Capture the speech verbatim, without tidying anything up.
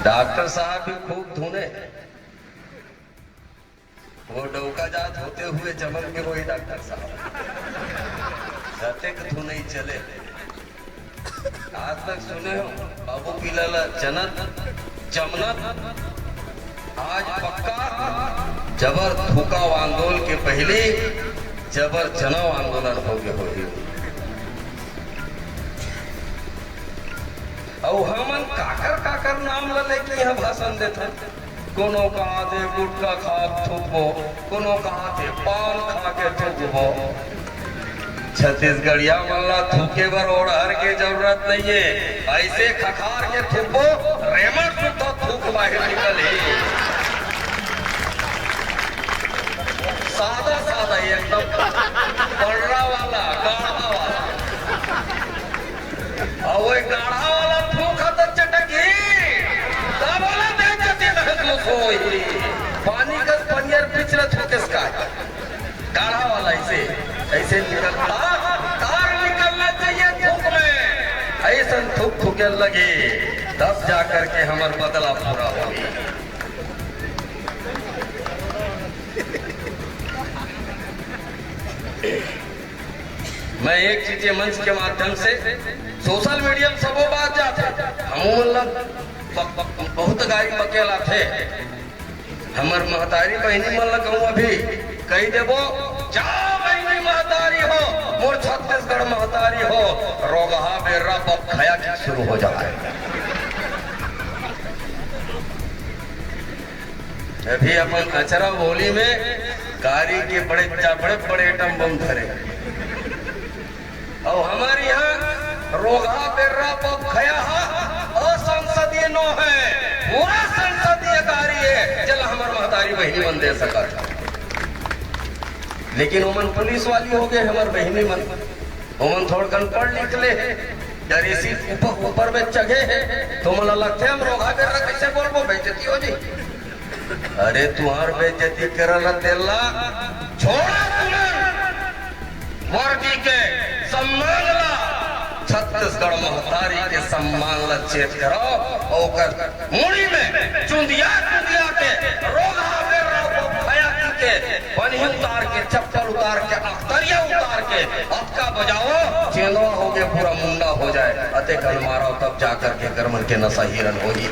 Doctor साहब भी खूब धुने, वो डौका जात होते हुए जमन के होई डॉक्टर साहब, जतेक धुनई चले। आज तक सुने हो बाबू पीला ला जनत जमनत, आज पक्का जबर थूका आंदोलन के पहले जबर जनाव आंदोलन हो गए होही। अउ हमन काकर काकर नाम ल लेके यहाँ भाषण देथन। कोनो कहाथे गुटखा खा थूकबो, कोनो कहाथे पान खा के थूकबो। छत्तीसगढ़िया मन ला थूके बर ओड़हर के जरूरत नहीं है, ऐसे खखार के थूकबो, रेमट सुद्धा थूक बाहिर निकलही। सादा सादा एकदम, पड़रा वाला, गाढ़ा वाला। अउ वो गाढ़ा वाला थूक ह त चटकही, तब ओला देख के महसूस होही। पानी कस पनियर पिछले थूकेस का, गाढ़ा वाला ऐसे, ऐसे निकलता, तार निकलना चाहिए थूक में। ऐसन थूक थूके लगे, तब जा करके हमर बदला पूरा होही। मैं एक चीज ये मंच के माध्यम से, सोशल मीडिया में सबो बात जात है, हम मतलब ब-, ब-, बहुत गाड़ी बकेल आथे। हमर महतारी बहिनी मन ल कहूँ अभी कही देबो, जा बहिनी महतारी हो, मोर छत्तीसगढ़ महतारी हो, रोगहा बेर्रा बखया के शुरू हो जाए। अभी अपन अचरा बोली में गारी के बड़े बड़े बड़े एटम बम धरे। अउ हमर यहाँ रोगहा बेर्रा बखया हा असंसदीय नो है, पूरा संसदीय गारी है, जेला हमर महतारी बहिनी मन दे सकत। लेकिन ओमन पुलिस वाली हो गए, हमर बहिनी मन, ओमन थोड़कन पढ़ लिख ले, डरेसी ऊपर ऊपर में चघे है, तो मोला लगथे हम रोगहा बेर्रा कैसे बोलबो, बेइज्जती हो जी। अरे तुहार बेइज्जती करल तेला छोड़ा तुमन। वर्दी के सम्मान ला, छत्तीसगढ़ महतारी के सम्मान ला चेत करो। ओकर मुड़ी में चुंदिया चुंदिया के रोगहा बेर्रा बखया के पनही उतार के, चप्पल उतार के, अख्तरिया उतार के अतका बजाओ, चेंदवा हो गए, पूरा मुंडा हो जाए, अतेकन मारो, तब जा करके करमन के नसा हिरन होही।